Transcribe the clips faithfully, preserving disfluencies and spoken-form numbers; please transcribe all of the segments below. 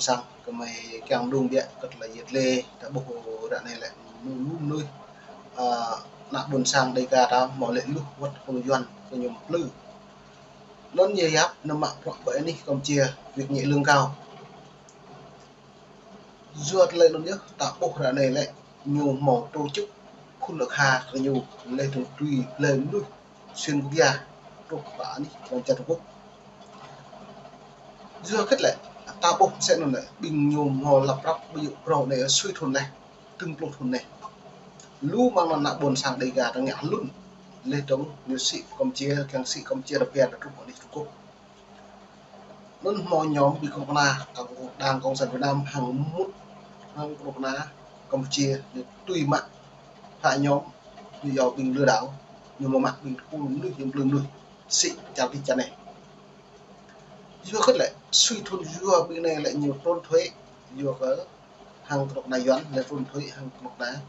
sang kơ mơi kiăng đung biă kơ tơlơi yet lê ta ƀuh ră anai lĕ mơnuih, ơ, ană ƀôn sang Đêga ta hmâo lĕ luh wơ̆t hăng Yuan kơ ñu mplư. Anŭn ñu yap nao mă bruă ƀơi anih Kampuchia, việc nhẹ lương cao. Yua tơlơi anŭn yơh, ta ƀuh ră anai lĕ ñu hmâo tổ chức phun lŏk ha kơ ñu, leh dơ̆ng tui blơi mơnuih xuyên quốc gia truh pơ anih lŏn čar Trung Quốc. Yua hơget lĕ, ta ƀuh mơsĕ anŭn lĕ, ƀing ñu hmâo lăp prăp ƀu djơ̆ phrâo anai sui thŭn leh, dơ̆ng pluh thŭn leh. Lu mơ̆ng anŭn ană ƀôn sang Đêga ta ngă hlŭn, leh dơ̆ng ñu sĭ Kampuchia, kiăng sĭ Kampuchia rơbia ta truh pơ anih Trung Quốc. Anŭn hmâo nhóm ƀing kơnuk kơna Đảng Cộng sản Việt Nam hăng mŭt hăng kơnuk kơna Kampuchia ñu tui mă phă nhóm ñu yua ƀing lừa đảo, ñu mă mă ƀing tơpul mơnuih, ñu mplư mơnuih sĭ čar tih čar anai. Yua hơget lĕ, sui thŭn yua ƀing anai lĕ ñu trốn thuế, yua kơ hăng kơnuk kơna Yuan, lĕ trốn thuế hăng kơnuk kơna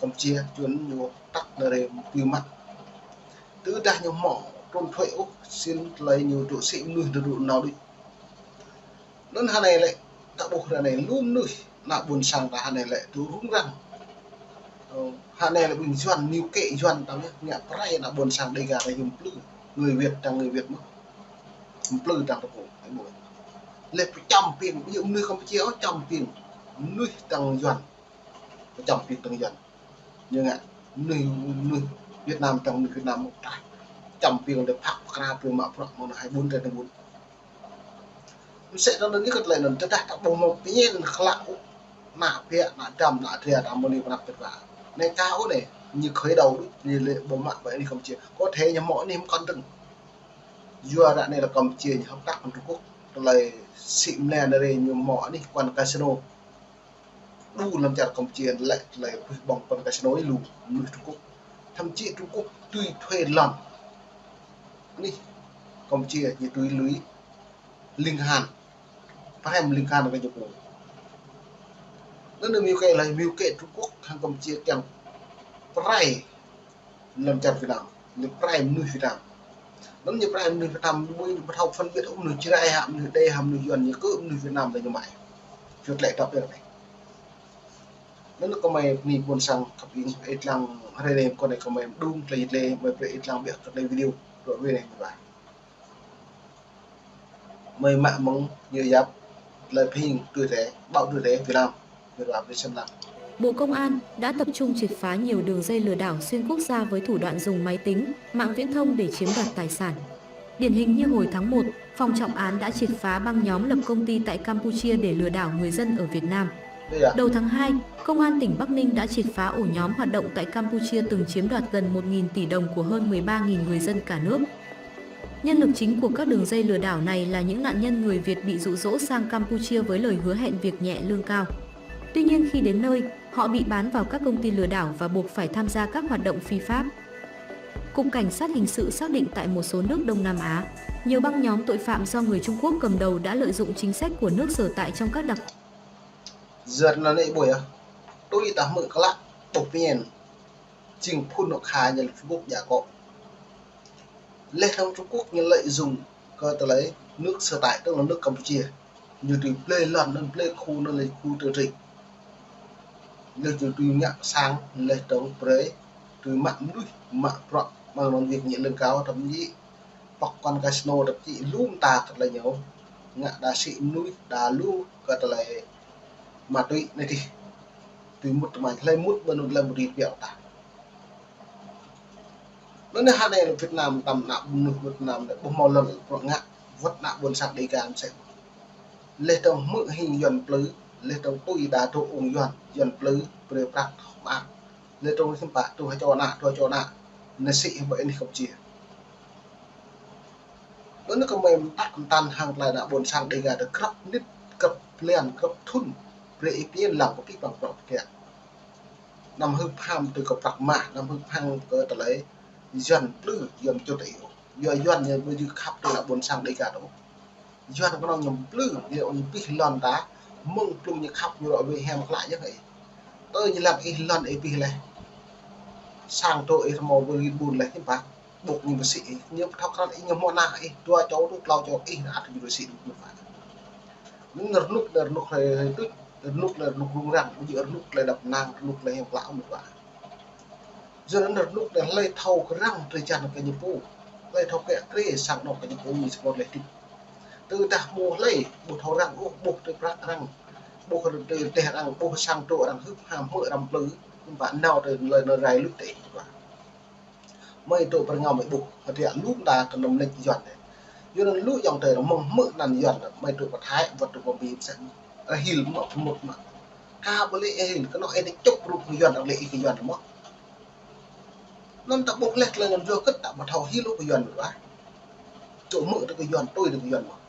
Kampuchia, čun ñu tăk nao rai tui mă. Tơdah ñu hmâo trốn thuế ôh, sĭt tơlơi ñu dŏ sĭ mơnuih dŏ dŏ nao đôč. Anŭn hơnai lĕ, ta ƀuh ră anai lu mơnuih, ană ƀôn sang ta hơnai lĕ dŏ rŭng răng. Ơ, hơnai lĕ ƀing Yuan, ñu kĕ Yuan ta mơ̆, ngă pơrai ană ƀôn sang Đêga ta ñu mplư, người Việt tăng người Việt mơ̆n. Mplư tăng tơpul, ai ƀuh. Leh pơčăm ƀing, ƀing ñu mơnuih Kampuchia, ơ, čăm ƀing, mơnuih tăng Yuan. Pơčăm ƀing tăng Yuan. Ñu ngă, mơnuih, mơnuih Việt Nam tăng mơnuih Việt Nam mơ̆n ta. Čăm ƀing leh phak pơkra ƀing mă bruă mơ̆n hai ƀun, hai ƀun. Mơsĕ anŭn ñu kơ tơlơi anŭn tơdah ta ƀu hmâo pơñen klă ôh, ană biă, ană dăm, ană dra ta mơ̆n anai pơnăp pơt wa. Anai ka ôh anai, ñu khơi đầu đôč, ñu lĕ ƀu mă ƀơi anih Kampuchia. Có thể ñu hmâo anih mơkăn dơ̆ng. Yua ră anai lĕ Kampuchia ñu hợp tác hăng Trung Quốc. Tơlơi sĭ mơlĕ anai rai ñu hmâo anih quán casino. Đu lăm čar Kampuchia lĕ tơlơi pơƀuh ƀơ̆ng quán casino lu mơnuih Trung Quốc. Thậm chí Trung Quốc tui thuê lŏn anih Kampuchia ñu tui lui ling han. Pơhrăm ling han kơ ñu pô. Anŭn ñu mĭn kơ lĕ mĭn kơ Trung Quốc hăng Kampuchia kiăng pơrai lăm čar Việt Nam, ñu pơrai mơnuih Việt Nam. Anŭn ñu pơrai mơnuih Việt Nam, ñu ƀu thâo phân biệt ôh mơnuih Jrai hă, mơnuih Đê hă, mơnuih Yuan, ñu kơ mơnuih Việt Nam lĕ ñu mă. Čut lĕ tŏp yơh anai. Anŭn kơ mơi bơni ƀôn sang khăp ing, ih lăng hrơi anai kơ anai kơ mơi mơđung tơlơi yet lê, mơi brơi ih lăng biă kơ tơlơi video, rŏ wê anai mơi ba. Mơi mă mơ̆ng ñu yap tơlơi pơhing tui rĕ, ƀâo tui rĕ Việt Nam, mơi ba brơi sem lăng. Bộ Công an đã tập trung triệt phá nhiều đường dây lừa đảo xuyên quốc gia với thủ đoạn dùng máy tính, mạng viễn thông để chiếm đoạt tài sản. Điển hình như hồi tháng một, phòng trọng án đã triệt phá băng nhóm lập công ty tại Campuchia để lừa đảo người dân ở Việt Nam. Đầu tháng hai, Công an tỉnh Bắc Ninh đã triệt phá ổ nhóm hoạt động tại Campuchia từng chiếm đoạt gần một nghìn tỷ đồng của hơn mười ba nghìn người dân cả nước. Nhân lực chính của các đường dây lừa đảo này là những nạn nhân người Việt bị dụ dỗ sang Campuchia với lời hứa hẹn việc nhẹ lương cao. Tuy nhiên khi đến nơi, họ bị bán vào các công ty lừa đảo và buộc phải tham gia các hoạt động phi pháp. Cục Cảnh sát Hình sự xác định tại một số nước Đông Nam Á, nhiều băng nhóm tội phạm do người Trung Quốc cầm đầu đã lợi dụng chính sách của nước sở tại trong các đặc Yua anŭn anai ih ƀuh yơh. Tui ta hmư̆ klă, ƀuh pơñen. Jing phun nŏ kha ñu lĕ Trung Quốc djă akŏ. Leh dơ̆ng Trung Quốc ñu lợi dụng kơ tơlơi nước sở tại, tức là nước Campuchia. Ñu tui blơi lŏn anŭn, blơi khu anŭn lĕ khu tự trị. Leh ñu tui ngă sang, leh dơ̆ng brơi, tui mă mơnuih, mă bruă, mơ̆ng anŭn việc nhẹ lương cao, thậm chí pŏk quán casino, thậm chí lu mơta kơ tơlơi ñu ngă đa sĭ mơnuih, đa lu kơ tơlơi ma túy anai dih. Tui mŭt tơmai, hlơi mŭt ƀơi anŭn lĕ mơ̆ng rĭ biă ta. Anŭn anai hơnai lĕ Việt Nam ta mơ̆n ană mơnuih Việt Nam lĕ ƀu hmâo lŏn bruă ngă, wơ̆t ană ƀôn sang Đêga mơsĕ. Leh dơ̆ng hmư̆ hing Yuan mplư, leh dơ̆ng tui đa dŏ ung Yuan, Yuan mplư, brơi prăk mă. Leh dơ̆ng hiư̆m pă, tui hơčô ană, tui hơčô ană, nao sĭ ƀơi anih Kampuchia. Anŭn kơ mơi mơtă mơtăn hăng tơlơi ană ƀôn sang Đêga ta grăp mơnit, grăp blan, grăp thŭn, brơi ih pơñen lăng kơ pih păng prŏ pơkiă. Anăm hưp ham tui kơ prăk mah, anăm hưp ham kơ tơlơi Yuan mplư, Yuan čut ih ôh. Yua Yuan ñu ƀu djơ̆ khăp tui ană ƀôn sang Đêga ta ôh. Yuan kơnơ̆ng ñu mplư, ñu ôn pih lŏn ta, mơ̆ng plung ñu khăp ñu rŏ wê hiam klă yơh ih. Tơl ñu lăng ih lŏn ih pih leh. Sang tơ ih hmâo ƀơi rit ƀun leh hiư̆m pă. Ƀuh ñu ƀu sĭ ih, ñu thâo krăn ih ñu hmâo ană ih, dua čô tŭ, klâo čô ih, ană ih ñu ƀu sĭ đôč mơ̆n. Anŭn rơnŭk anai rơnŭk hlơi, hlơi tuč, rơnŭk anai rơnŭk rŭng răng, ƀu djơ̆ rơnŭk hlơi đăp năng, rơnŭk hlơi hiam klă mơ̆n ƀă. Yua anŭn rơnŭk anai hlơi thâo kơ răng drơi jăn kơ ñu pô, hlơi thâo kơ krê sang anŏ kơ ñu pô ñu sơmơ̆ hlơi hơdip. Tơdah hmâo hlơi ƀu thâo răng ôh, ƀuh tơlơi prăk arăng, ƀuh tơlơi rơdêh arăng, ƀuh sang tŏ arăng hưp ham hmư̆ răm plư, ƀă nao tơlơi anŭn rai luč tơ̆ ih ƀă. Mơi tŏ pơrơngao mơi ƀuh, hơdră lu mơta tơnăm lĕ Yuan anai. Yua anŭn lu ayŏng adơi mơ̆ng hmư̆ anăn Yuan, mơi tŏ pơ Thái, wơ̆t tŏ pơ Bim sĕ. Rơhil mă pơmŭt mă. Ka ƀu lĕ rơhil, kơnơ̆ng ih čŏk rup kơ Yuan, arăng lĕ ih kơ Yuan mơ̆n. Anŭn ta ƀuh leh tơlơi anŭn yua kơ ta ƀu thâo hil ôh kơ Yuan mơ̆n ƀă. Tŏ hmư̆ tơ kơ Yuan, tui tơ kơ Yuan mơ̆n.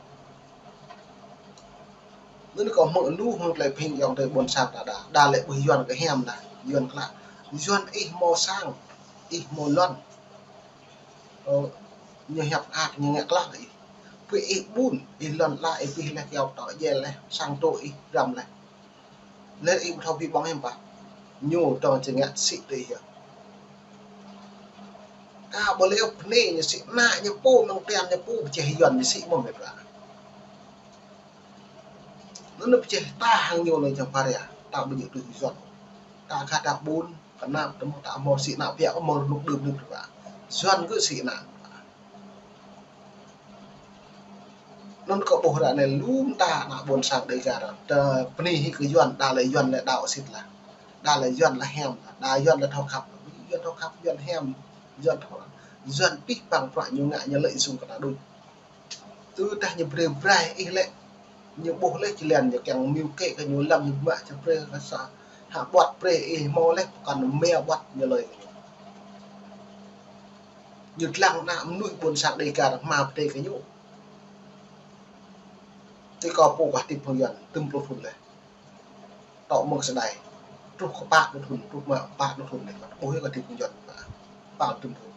Anŭn kâo hmư̆ lu hăng tơlơi phing ayŏng adơi ƀôn sang ta đa. Đa lĕ ƀuh Yuan kơ hiam đa, Yuan klă. Yuan ih hmâo sang, ih hmâo lŏn. Ơ, ñu hiăp ăt ñu ngă klah ih. Pui ih ƀun, ih lŏn la, ih pih leh kiao tŏ, djel leh, sang tŏ ih răm leh. Leh ih ƀu thâo ƀu ƀơ̆ng hiam ƀă. Ñu dŏng či ngă sĭ tơ ih yơh. Ka ƀu lĕ ôh bơnai ñu sĭ, ană ñu pô, mơ̆ng tian ñu pô, pơjeh Yuan ñu sĭ mơ̆n mĕt wa. Anŭn pơjeh ta hăng ñu lĕ jang pharia, ta ƀu djơ̆ tui Yuan. Ta khă ta ƀun, kơnap tơmơ̆ ta hmâo sĭ ană biă, hmâo rơnŭk đưm đưm ƀă. Yuan gơ̆ sĭ ană. Anŭn kâo ƀuh ră anai lu mơta ană ƀôn sang Dêgar. Tơ bơni hĭ kơ Yuan, đa lĕ Yuan lĕ đaŏ sĭt lah. Đa lĕ Yuan lĕ hiam lah. Đa Yuan lĕ thâo khăp. Yuan thâo khăp, Yuan hiam. Yuan thâo. Yuan pih păng prăk ñu ngă ñu lĕ sung kơ ta đôč. Tơdah ñu brơi braih ih lĕ, ñu ƀuh leh či lĕ ñu kiăng mơ̆ng kĕ kơ ñu lăm ñu mă či brơi kơ sa. Hă ƀuăt brơi ih hmâo leh, pơkŏn mă ƀuăt ñu lơi kơ ñu. Ñu lăng ană mơnuih ƀôn sang Dêgar hmâo pơdơi kơ ñu. Tui kâo pô kơ hơdip hăng Yuan tơm pluh thŭn leh. Tŏ mơ̆ng sơdai. Truh kơ pă pluh thŭn, truh mă pă pluh thŭn leh. Ƀuh yơh kơ hơdip hăng Yuan pă pluh thŭn.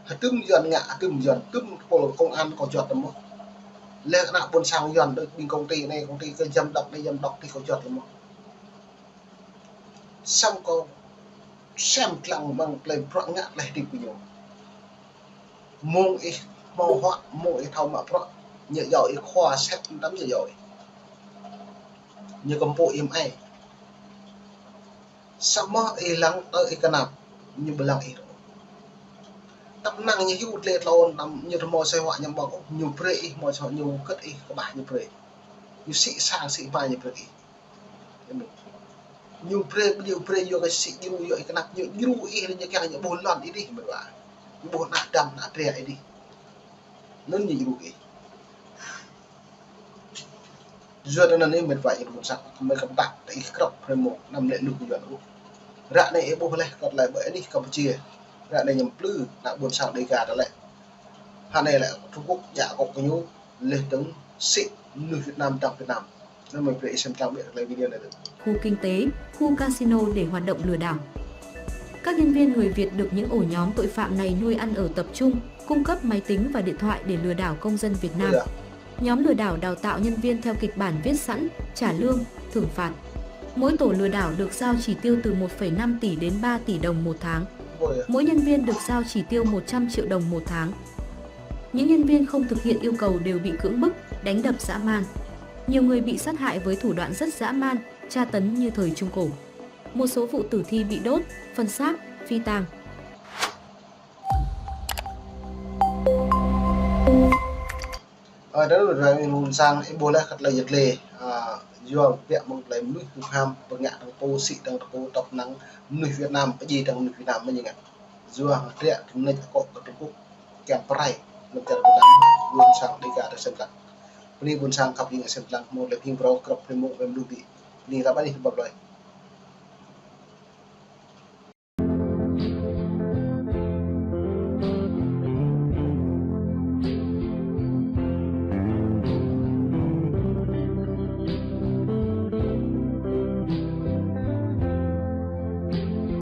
Hơdôm Yuan ngă, hơdôm Yuan, hơdôm pôl công an kâo juăt tơmơ̆. Leh ană ƀôn sang Yuan đôč ƀing công ty anai, công ty kơ giám đốc anai, giám đốc ti kâo juăt tơmơ̆. Samơ̆ kâo sem lăng mơ̆ng tơlơi bruă ngă leh hơdip kơ ñu. Mơ̆ng ih hmâo huă, mơ̆ng ih thâo mă bruă, ñu iâu ih khua sĕt tăm ñu iâu ih. Ñu kơmpŏk ih mơai. Samơ̆ ih lăng tơ ih kơnap, ñu ƀu lăng ih. Tăp năng ñu hyu tlê tlôn, tăm ñu hmâo sơi huă ñu ƀơ̆ng, ñu brơi ih hmâo sơi huă ñu kơt ih kơƀah ñu brơi. Ñu sĭ sang sĭ hma ñu brơi ih. Ñu brơi, ƀu djơ̆ brơi yua kơ sĭ djru, yua ih kơnap, ñu djru ih, ñu kiăng ñu ƀuh lŏn ih dih, mơ̆n wa. Ñu ƀuh ană dăm, ană dra ih dih. Anŭn ñu djru ih. Yua anŭn anai mĕt wa ih ƀôn sang, mơi kơtăk, tơ ih krăp hrơi mông, anăm lĕ lu kơ Yuan ôh. Ră anai ih ƀuh leh, kơ tơlơi ƀơi anih Campuchia. Ră anai ñu plư, ană ƀôn sang Dêgar ta lĕ. Hă anai lĕ Trung Quốc djă akŏ kơ ñu, leh dơ̆ng sĭ mơnuih Việt Nam dŏ Việt Nam. Anŭn mơi brơi ih sem lăng ƀiă tơlơi video anai. Khu kinh tế, khu casino để hoạt động lừa đảo. Các nhân viên người Việt được những ổ nhóm tội phạm này nuôi ăn ở tập trung, cung cấp máy tính và điện thoại để lừa đảo công dân Việt Nam. Ơ, ơ. Nhóm lừa đảo đào tạo nhân viên theo kịch bản viết sẵn, trả lương, thưởng phạt. Mỗi tổ lừa đảo được giao chỉ tiêu từ một phẩy năm tỷ đến ba tỷ đồng một tháng. Ơ, ơ. Mỗi nhân viên được giao chỉ tiêu một trăm triệu đồng một tháng. Những nhân viên không thực hiện yêu cầu đều bị cưỡng bức, đánh đập dã man. Nhiều người bị sát hại với thủ đoạn rất dã man, tra tấn như thời Trung Cổ. Một số vụ tử thi bị đốt, phân xác, phi tang. Ơ, tơ anŭn rai ƀôn sang, ih ƀuh leh kơ tơlơi yơh tlê, ơ, yua biă mơ̆ng tơlơi mơnuih hưp ham, pơngă tơ̆ng pô, sĭ tơ̆ng pô, tăp năng mơnuih Việt Nam, pơdjai tơ̆ng mơnuih Việt Nam, mơ̆n ñu ngă. Yua hơdră tơlơi akŏ kơ Trung Quốc, kiăng pơrai, lăm čar Việt Nam, ƀôn sang Dêgar ta sem lăng. Bơni ƀôn sang khăp hing sem lăng, mơ̆ lĕ hing phrâo krăp hrơi mông ƀem lu ƀiă. Bơni ră anai ƀă lơi.